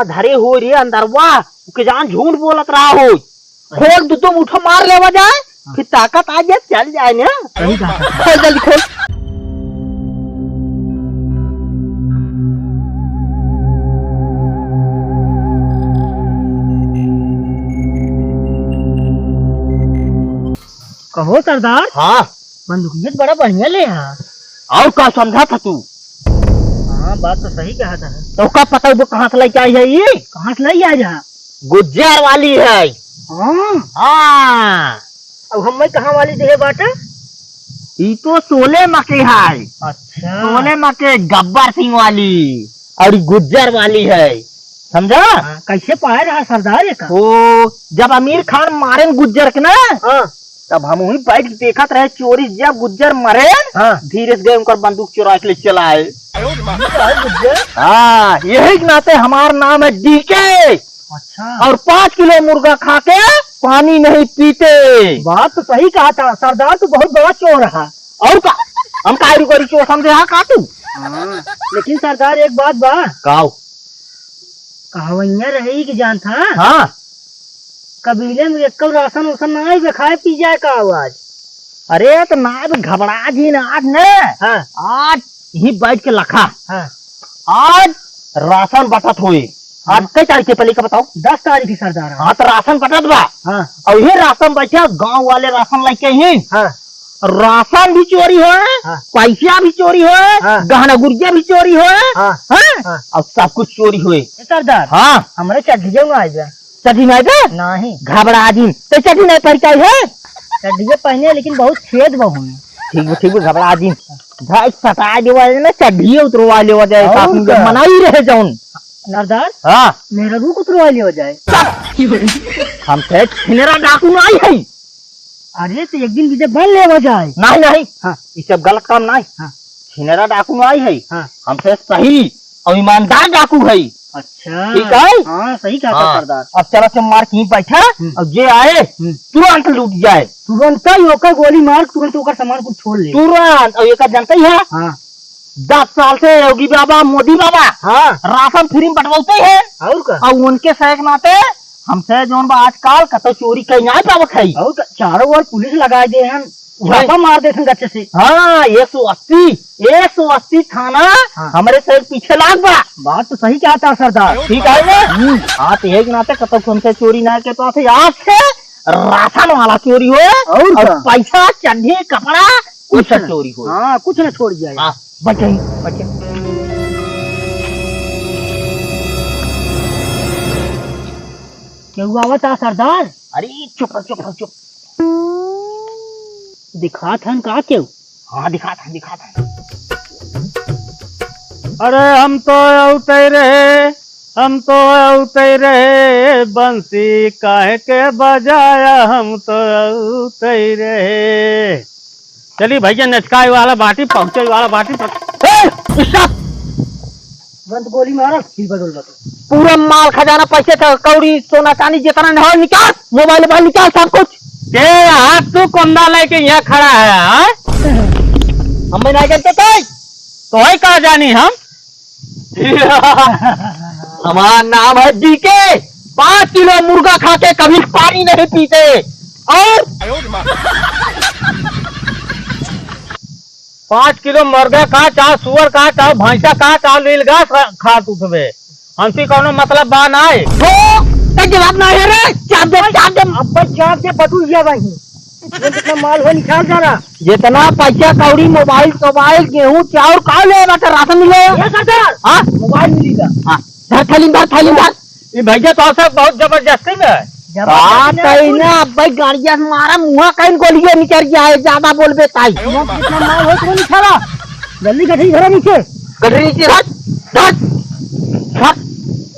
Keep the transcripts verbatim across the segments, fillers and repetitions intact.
धरे हो रे अंदरवा, के जान झूठ बोलत रहा हो। खोल, दू दो मुठा मार लेवा जाए, फिर ताकत आ जाए, चल जाए ना। सही कहा। खोल, जल्दी खोल। कहो सरदार। हाँ। बंदूकिया तो बड़ा बढ़िया ले हा। और का समझा था तू? हाँ, बात तो सही कहा था। तो का पता वो कहाँ से लेके आई है ये? कहाँ से लाई आ जा? गुज्जर वाली है। हाँ। हाँ। अब हमें कहाँ वाली देहे बाटे? ई तो सोले मा के है। अच्छा। सोले मा के गब्बर सिंह वाली और ई गुज्जर वाली है, समझा? हाँ, कैसे पाए रहा सरदार ये का? ओ, जब आमिर खान मारेन गुज्जर के ना, हाँ। तब हम वहीं बैठ के देखत रहे, चोरी जब गुज्जर मरेन, हाँ। धीरे से गए उनकर बंदूक चुरा के ले चला आए। गुज्जर? हाँ, यही के नाते हमार नाम है डीके। अच्छा। और पाँच किलो मुर्गा खा के पानी नहीं पीते। बात तो सही कहा था सरदार, तू बहुत बड़ा चोर रहा। और का? हम काहे रुकरी चोर समझे हा का तू? हाँ, लेकिन सरदार एक बात बा। काओ? कहावैया रही कि जान था? हाँ। कबीले में एक राशन उसन ना आए, खाए पी जाए का आवाज। अरे तो ना भी घबरा जी ना आज ने। हाँ। आज ही बैठ के लखा। हाँ। आज राशन बटत होई। आज हाँ। कई तारीख के पहले का बताओ? दस तारीख की सरदार। हाँ, तो राशन बटत बा। हाँ। और ये राशन बैठा, गांव वाले राशन लेके ही। हाँ। राशन भी चोरी होए, हाँ। पैसा भी चोरी होए, हाँ। गहना गुरिया भी चोरी होए, हाँ। हाँ? हाँ। और सब कुछ चोरी होए। ए सरदार, हाँ। हमरे चड्ढिया में आ जा। चड्ढी नहीं बे? नहीं। घबरा जिन। ते चड्ढी नहीं पहन के आई है? चड्ढिया पहने, लेकिन बहुत छेद बा हुई। ठीक बा, ठीक बा, घबरा जिन। भाई सटा देवा जाए ना, चड्ढिया उतरवा लेवा जाए, और साथ में का? मनाई रहे जौन। सरदार, हाँ। मेरा रूप उतरवा लेवा जाए। हमसे छिनेरा डाकू नहीं है। अरे, तो एक दिन विजय बन लेवा जाए। नहीं, नहीं। हाँ। ये सब गलत काम नहीं। हाँ। छिनेरा डाकू नहीं है। हाँ। हमसे सही और ईमानदार डाकू है। अच्छा। ठीक है? हाँ, सही कहा था हाँ। सरदार। अब चला से मार के बैठा हम्म। और जे आए, हम्म। तुरंत लूट जाए। तुरंत ही ओकर गोली मार, तुरंत ओकर सामान कुछ छोड़ ले। तुरंत। और एकर जानते ही है? हाँ। दस साल से योगी बाबा, मोदी बाबा हाँ। राशन फ्री में बंटवाते हैं। और का? और उनके सही के नाते हमसे जौन बा आजकल कतौ चोरी कहीं नहीं पावत है। और का? चारों ओर पुलिस लगा दे हैं। वही। छापा मार देत हैं गच्चे से। हाँ, एक सौ अस्सी, एक सौ अस्सी थाना हाँ। हमरे से पीछे लाग बा। बात तो सही कहा था सरदार। ठीक है ना? हम्म। हाँ, तो एक नाते कतौ हमसे चोरी ना के तो आज से राशन वाला चोरी हो और और का? पैसा, चड्ढी, कपड़ा, कुछ कुछ ना। चोरी हो। हाँ, कुछ ना छोड़ जाए। हाँ, बचे, बचे। केहू आवत आ सरदार? अरे चुप रह, चुप रह, चुप। दिखात हन का केहू? हाँ, दिखात हन, दिखात हन। अरे हम तो औते रहे, हम तो औते रहे, बंसी काहे के बजाया, हम तो औते रहे। चली भैया, नचकाए वाला बाटी, पहुँचे वाला बाटी, पहुँच-, ए, stop! तुरंत गोली मारा, फिर बदल बदल। पूरा माल खजाना, पैसे का कौड़ी, सोना चांदी जितना न हो, निकाल, मोबाइल वोबाइल निकाल, सब कुछ। के हाथ तू कोंदा लेके यहाँ खड़ा है, हाँ? हम नहीं जानते थे। तो है का जानी हम? हमारा नाम है डीके। पाँच किलो मुर्गा खा के कभी पानी नहीं पीते। और पाँच किलो मुर्गा का, चाहे सुअर का, चाहे भैंसा का, चाहे नीलगाय का खा तू सबे। हमसे कौनो मतलब बा नाय। हो, ते जवाब ना है रे। चाप दे, चाप दे। अब बस चाप दे, बटुल गया भाई। ये कितना माल हो, निकाल जरा। जितना पैसा कौड़ी, मोबाइल सोबाइल, गेहूं चाउर का ले बाटे, राशन मिले? ये सरदार, हाँ? मोबाइल मिलेगा। हाँ, धर थैली में, धर थैली में, धर। ये भैया तो सब बहुत जबरदस्ती में है। जबरदस्ती बात में है कुछ। ना, अब भाई गाड़िया से मारा, मुँह कहीं गोलियां निकल जाए, ज्यादा बोलबे ताई। मुँह कितना माल हो, तुम निकाला। जल्दी गठरी धरो नीचे। गठरी नीचे रख, रख, रख।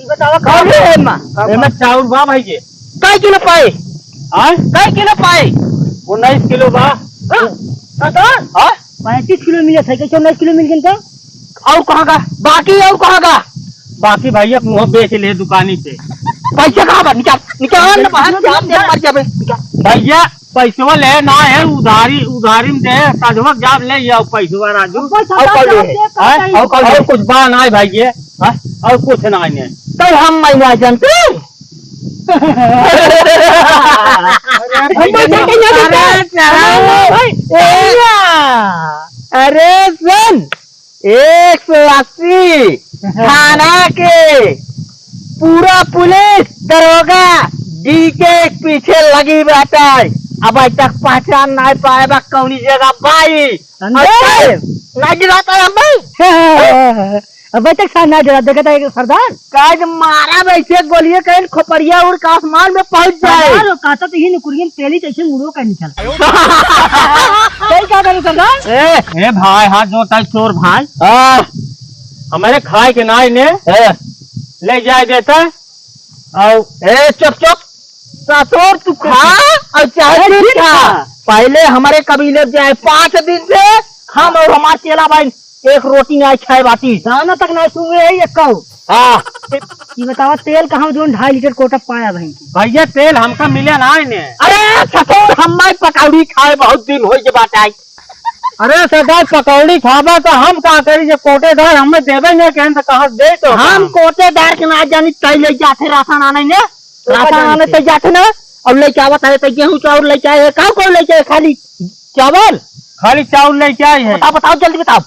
ई बतावा का अरे है? एमा, का एमा बा? चाउर बा भाई जी। कै किलो पाए? हाँ? कै किलो पाए? उन्नीस किलो बा। हाँ? हाँ? पैंतीस किलो मिले थे, कैसे उन्नीस किलो मिल गए तो? और कहाँ का? बाकी और कहाँ का? बाकी भैया मुँह बेच ले दुकानी पे। पैसा कहाँ बा? निकाल, निकाल ना बाहर, निकाल, निकाल, निकाल, निकाल। भैया, पैसवा ले ना है, उधारी, उधारी में दे, सजवा जाब ले आओ पैसवा राजू। पैसा और का कौन जाब ले? दे, हाँ? पैसा और कौन और ले? कुछ बा ना है भाई ये, हाँ? और कुछ ना है। तो हम मैं ना जानते। हम मैं जानते, ना जानते। अरे, चला। भाई, ए, अरे सुन, एक सौ अस्सी थाना के पूरा पुलिस दरोगा डीके के पीछे लगी बाटे। अब आज तक पहचान नहीं पाए बा कौनी जगह बाई। अंदर। अच्छा, ना गिराता है हम भाई। अब तक सामने आ जरा देखा था एक सरदार। काज मारा वैसे गोलियां कहीं खोपड़िया उड़ के आसमान में पहुंच जाए। सरदार, वो कहता तो ही नुकुरियन तेली जैसे मुड़ो का निकल। सही कहा था सरदार। ए, ए भाई, हाथ जोड़ता है चोर भाई। हाँ। हमारे खाए के नाई ने ए। ले जाए देता। और ए, चुप, चुप। ससुर तू खा और चाहे अरे, फिर ठीक खा। था। पहले हमारे कबीले में जाए, पाँच दिन से हम और हमार चेला भाई एक रोटी नहीं खाए बाटी। दाना तक नहीं सूंघे है ये कहू। हाँ। ये बतावा तेल कहाँ जोन ढाई लीटर कोटा पाया भाई? भैया तेल हमका मिले ना इन्हें। अरे ससुर हम नहीं पकौड़ी खाए बहुत दिन हो गए बाटे। अरे सरदार पकौड़ी खाबा तो हम का करी जब कोटेदार हमें देवे नहीं कहें तो कहाँ दे तो हम कहाँ? कोटेदार के ना जानी तई ले जाते राशन आने ने। राशन आने तई जाते ना। अब लेके आवत है तो गेहूं चाउर लेके आए हैं। का कौन लेके आए? खाली चावल? खाली चाउर लेके आए हैं। बताओ, बताओ, जल्दी बताओ।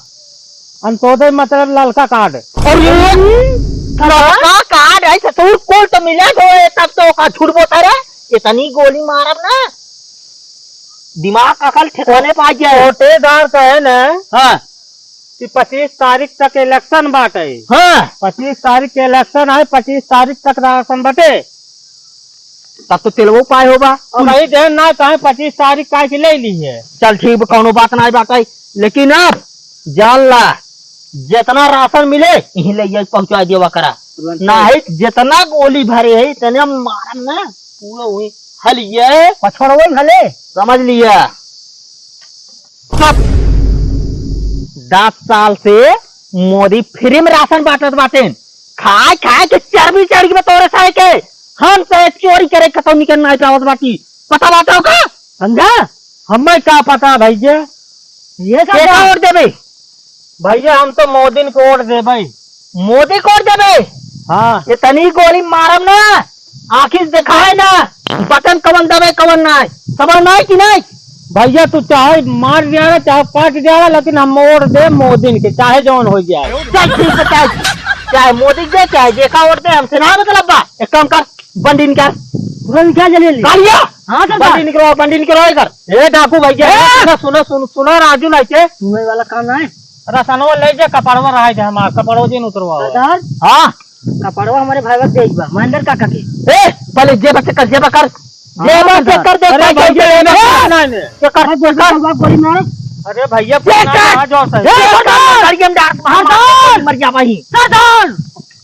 अंत्योदय मतलब ललका कार्ड। और ये ललका कार्ड है, ससुर कुल तो मिले तो ये तब तो का झूठ बोलता रे। इतनी गोली मारब ना, दिमाग अकल ठिकाने पा जाए। कोटेदार कहे ना हाँ। कि पच्चीस तारीख तक इलेक्शन बाटे। हाँ। पच्चीस तारीख के इलेक्शन है, पच्चीस तारीख तक राशन बटे। तब तो तेलवो पाए होबा। और भाई देन ना चाहे पच्चीस तारीख का के ले ली है। चल ठीक बा, कौनो बात ना बाटे, लेकिन अब जान ला, जितना राशन मिले यहीं ले जाए पहुंचा देवा करा, तुरंत। नहीं जितना गोली भरे है इतने मारम ना पूरा हुई हलिए पछोड़वे भले। समझ लिया। सब दस साल से मोदी फ्री में राशन बांटत बाटेन। खाए खाए के चर्बी चढ़ गई तोरे सारे के। हम तो चोरी करे खतम निकल ना पावत बाटी। पता बाटे का? समझा? हमें का पता भैया? ये का केका वोट देबे? भैया हम तो मोदी को वोट देबे। मोदी को वोट देबे? हाँ। इतनी गोली मारम ना, आँखी से देखाए ना, बटन कवन दबे कवन नाय, समझ नाय कि नाय? भैया तू चाहे मार दिया ना, चाहे काट दिया ना, लेकिन हम वोट दे मोदी के, चाहे जौन हो जाए। चल ठीक है, चाहे, चाहे मोदी के दे, चाहे जेका वोट दे, हमसे ना मतलब बा। एक काम कर, बंडी निकाल। तुरंत निकाल जल्दी जल्दी। कालिया! हाँ, सर, बंडी सर। निकलवा, बंडी निकलवा इधर। ए, डाकू भैया, ए! सुनो, सुनो, सुनो, सुनो, राजू नाई के। सुने वाला काम ना है। रसनवा ले जा, कपड़वा रहा है हमार, कपड़वा जिन उतरवा। सरदार? हाँ। कपड़वा हमारे भाई बस दे बा, महेंद्र काका के। ए, पहले जेब चेक कर, जेब कर। हाँ, जेब सरदार। चेक कर, देख, अरे भाई, भैया, जेब ये ना, चेक कर। ना, ना। चेक कर, अरे, चेक कर। गोली मारो। अरे भैया, चेक कर। आ जाओ सर। ए, सरदार। गाड़ी में डाल, सरदार। मर जा भाई। सरदार।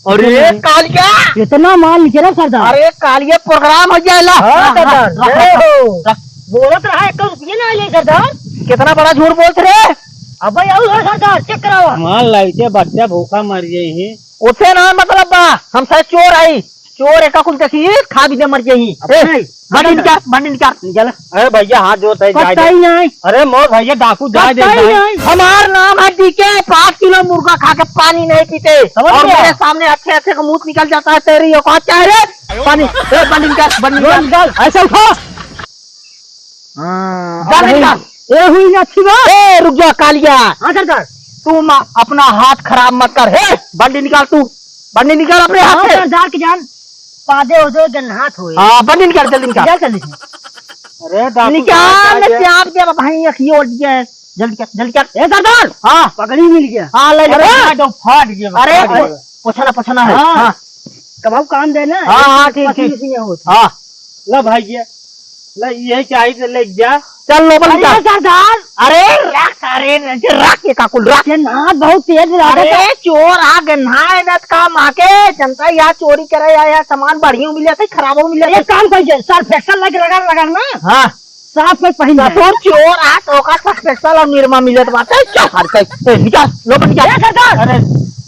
अरे कालिया! इतना माल निकला सरदार। अरे कालिया प्रोग्राम हो जाएला। हाँ, सरदार। रख, रख, रख, जय हो। रख। बोलत रहा, एक रुपये ना ले सरदार। कितना बड़ा झूठ बोलत रे। अब भाई, आओ, आओ सरदार, चेक कराओ। माल लाइके बच्चा भूखा मर जाई है। उसे ना मतलब बा, हम सारे चोर आई। चोर एका कुल देखी, खा भी दे मर जाई। अब ए, नहीं। बंडी निकाल, बंडी निकाल। निकाल। अरे भैया, हाथ जोड़त है, जाए दे। कतई नहीं। अरे मोर भैया, डाकू, जाए दे, कतई जाए। नहीं। हमार नाम है डीके, पाँच किलो मुर्गा खा के पानी नहीं पीते। समझ और गया? मेरे सामने अच्छे अच्छे का मुंह निकल जाता है, तेरी औकात क्या है रे? पानी, ए, बंडी निकाल, बंडी निकाल। निकाल, ऐसे उठा। हाँ, बंडी अब निकाल। ए, हुई ना अच्छी बात। ए, रुक जा, कालिया। हाँ, सरदार। तू मा-, अपना हाथ खराब मत कर। हे, बंडी निकाल तू। बंडी निकाल अपने हाथ हाँ, से। सरदार की जान। पादे हो जो गन्हात होए। हाँ, बंडी निकाल, जल्दी निकाल। निकाल जल्दी से। अरे, डाकू निकाल, साहब, मैं क्या प्यार दे भाई, अखियों उठ गया है। जल्दी कर, जल्दी कर। ए, सरदार! हाँ। पगड़ी मिल गया। हाँ, ले ले। अरे, फाट गया, अरे, फाट गया। अरे, पोछा ना, पोछा ना है। हाँ। हाँ। कबाऊ काम दे ना। हाँ, हाँ, ठीक, पसीने ठीक। पसीने होत। हाँ। ला भाई, ये, ला, यही चाहिए तो ले जा। चल, लोबल अरे, निकाल। सरदार! अरे, रख, अरे, रख, ये काकुल, रख। ये नाथ बहुत तेज लागत है। अरे, चोर आ गन्हाए नत काम आके, जनता या चोरी करे या, या सामान बढ़िया मिले थे, खराबो मिले थे। एक काम करिए, सर्फ एक्सेल लेके रगड़, रगड़ ना। हाँ। साफ में पहन जाए। ससुर चोर आ, तो ओका सर्फ एक्सेल और निरमा मिलत बाटे। चल, हर कहीं, ए, निकाल, लोबल निकाल। ए, सरदार! अरे,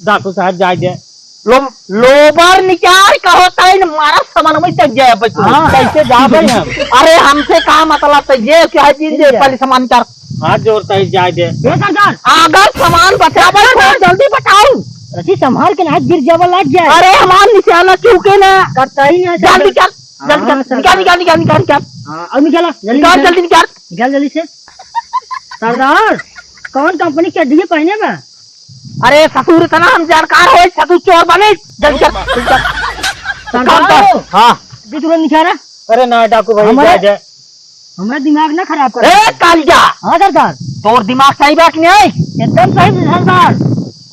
डाकू साहब, जाए दे। लो-, लोबर निकाल कहो तइन मारा सामान में चल जाए बच्चों। हाँ। कैसे जाबे हम? अरे हमसे का मतलब तो ये क्या है जिन ठीक दे है। पहले सामान निकाल। हाथ जोड़ता है जाए दे। ए सरदार। अगर सामान बचाबे तो जल्दी बचाओ। रस्सी संभाल के ना, गिर जावा, लाग जाए। अरे, हमार निशाना चूके ना। करता ही ना, जल्दी सरदार। चल, जल्दी हाँ, चल, सरदार। निकाल, निकाल, निकाल, निकाल, निकाल। हाँ, अब निकाला, जल्दी निकाल, निकाल। जल्दी, निकाल। निकाल जल्दी से। सरदार, कौन कंपनी के चड्डी पहने बा? अरे ससुर, इतना हम जानकार हो, ससुर चोर बने, जल्दी चल, जल्दी चल। सरदार, काम कर। हाँ। जी तुरंत निकाला। अरे ना डाकू भाई, हमारे जा, जा। हमरा दिमाग ना खराब कर। ए, कालिया! हाँ सरदार। तोर दिमाग सही बा कि नहीं? एकदम सही सरदार।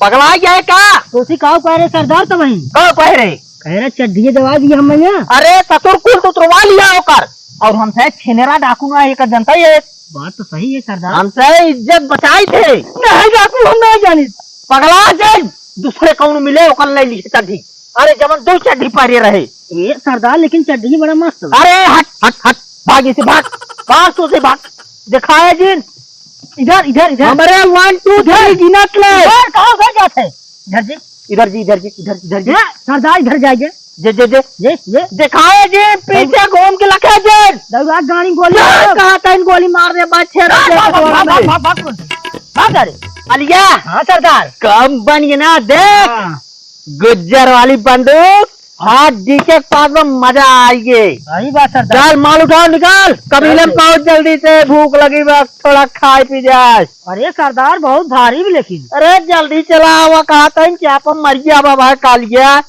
पगला गया है का? तो उसी काऊ कह रहे सरदार तो वहीं। का कह रहे? कह रहे चड्ढिए दवा दिए हम भैया। अरे ससुर, कुल तो उतरवा लिया ओकर। और हमसे छिनेरा डाकू ना एक जनता ये। बात तो सही है सरदार। हमसे इज्जत बचाई थे। नहीं डाकू, हम नहीं जानी। पगला जाए, दूसरे कौन मिले ओकर ले ली चड्ढी। अरे जवन दो चड्ढी पहरे रहे। ए सरदार, लेकिन चड्ढी बड़ा मस्त बा। अरे हट, हट, हट, भाग इसे, भाग, भाग तो से भाग। दिखाए जिन। इधर, इधर, इधर। हमरे one, two, three गिनत ले। इधर कहाँ से जाते? इधर जी। इधर जी, इधर जी, इधर, इधर जी। ए, सरदार इधर जाइए। जे, जे, जे। ये, ये। दिखाए जिन, पीछे घूम के लखे जिन। दौड़ा गाड़ी गोली मारो। कहाँ तैन गोली मार दे, बच्चे भाग, भाग, भाग, भाग, भाग, भाग, भाग। भाग, अरे। अलिया। हाँ सरदार। कम बन गए ना, देख। हाँ। गुज्जर वाली बंदूक, हाथ डीके के पास में मजा आइए। सही बात सरदार। चल माल उठाओ, निकाल, कबीले में अरे। पहुंच जल्दी से, भूख लगी बा, थोड़ा खाए पी जाए। अरे सरदार बहुत भारी भी लेकिन। अरे जल्दी चला, वो कहा था कि आप मर गया बा भाई कालिया।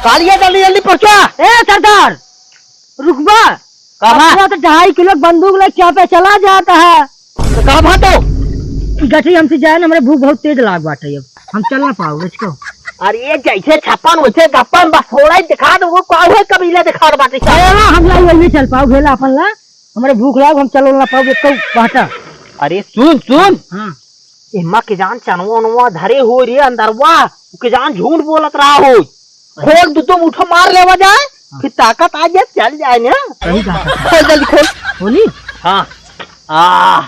कालिया जल्दी जल्दी पहुंचा। ए सरदार रुकबा। कहाँ? अपना तो ढाई किलो बंदूक ले क्या पे चला जाता है। तो कहाँ भागो? ई गठी हमसे जाए ना, हमरे भूख बहुत तेज लाग बाटे अब। हम चल ना पाओ, let's go। अरे ये जैसे छप्पन वैसे गप्पन, बस थोड़ा ही दिखा दो, वो का हुआ कबीला दिखा दो बाटे। अरे ना, हम लाई वही चल पाओ, भेला अपन ला। हमरे भूख लाग, हम चलो ना पाओ, एक बाटा। अरे सुन, सुन। हाँ। एम्मा के जान चनवा उनवा धरे हो रे अंदरवा, के जान झूठ बोलत रहा हो। खोल, दू दो मुठा मार लेवा जाए, हाँ। फिर ताकत आ जाए, चल जाए ना। सही बात है। खोल जल्दी खोल। खोली? हाँ। आ,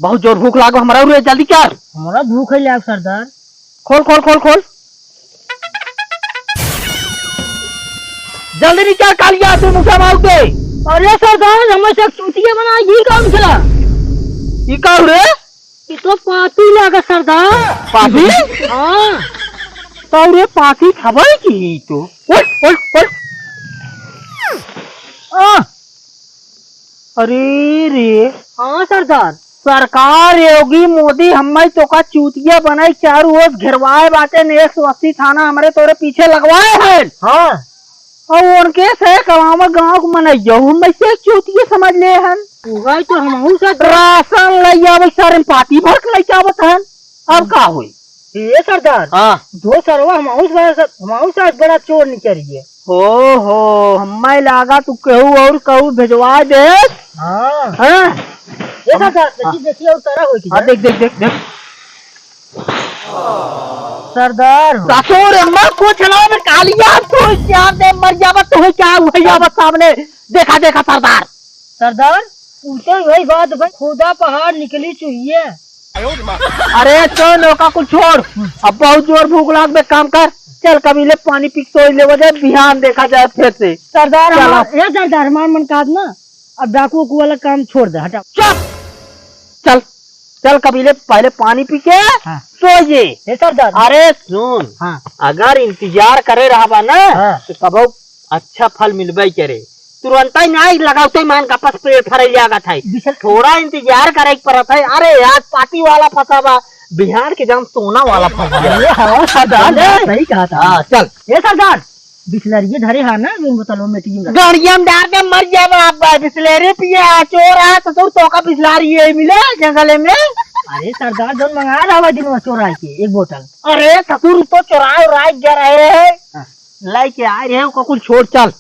बहुत जोर भूख लागो हमरा रे, जल्दी कर। हमरा भूख है लाग सरदार। खोल, खोल, खोल, खोल। जल्दी निकाल कालिया, तू मुठा मार दे। अरे सरदार, हमें से चूतिया बनाई, ये काम चला। ई का रे? ई तो पाती लागा सरदार। पाती? हाँ। तो रे पाती खबर की तो। ओए, ओए, ओए। आ! अरे रे। हाँ सरदार। सरकार योगी मोदी हम्मे तोका चूतिया बनाई चारू ओर घेरवाए बाटे ने एक सौ अस्सी थाना हमरे तोरे पीछे लगवाए हैं। हाँ। और उनके से कलावा गाँव के मनैया हम्मे से चूतिया समझ ले हन। उगाई तो हमहू से राशन लई आवे सारे पाती भर के लई आवत हन। अब का होई? ए सरदार, हाँ। दो सरवा हमाऊ सास, हमाऊ सास बड़ा चोर निकल गए। हो, हो, हम्मे लागा तू केहू और कहू भेजवा दे। हाँ। हाँ? ए सरदार, देखी, देखी और तरह होई की हाँ, जाए। देख, देख, देख, देख। सरदार हो। ससुर, अम्मा, कुछ ना, मैं कालिया, तू क्या दे, मर जावा, तू क्या हुआ, जावा सामने। देखा, देखा, सरदार। सरदार, पूछे वही बात भाई, खुदा पहाड़ निकली चुहिए। अरे तो नौका कुल छोड़, अब बहुत जोर भूख लाग बे, काम कर, चल कबीले पानी पी के सोई लेवा जाए, बिहान देखा जाए फिर से। सरदार चला। हमार, ए सरदार हमार मन कहत ना, अब डाकू उकू वाला काम छोड़ दे, हटा। चुप, चल, चल कबीले पहले पानी पी के हाँ। सो जे। ए सरदार। अरे सुन, हाँ। अगर इंतजार करे रहबा ना हाँ। तो कबो अच्छा फल मिलबे करे। तुरंत ही ना लगावते ही मान का पस पेड़ फरे लागत है। बिसल- थोड़ा इंतजार करे के पड़त है। अरे आज पाती वाला फंसा बा, बिहान के जान सोना वाला फंसा बा। अरे हाँ सरदार, अरे! सही कहा था। हाँ, चल। ए सरदार, बिसलरिये धरे हा ना, जोन बोतलवा में टीम रखा। गाड़िया में डाल के मर जाबा आप, बिसलरी पिए आ, चोर आ, ससुर तो का बिसलरी ये मिले जंगले में। अरे सरदार, जोन मंगा रहा दिन में चोर आके एक बोतल। अरे ससुर तो चोरा उरा के रहे हैं। हाँ। लेके आए रहे, ओका कुल छोड़, चल।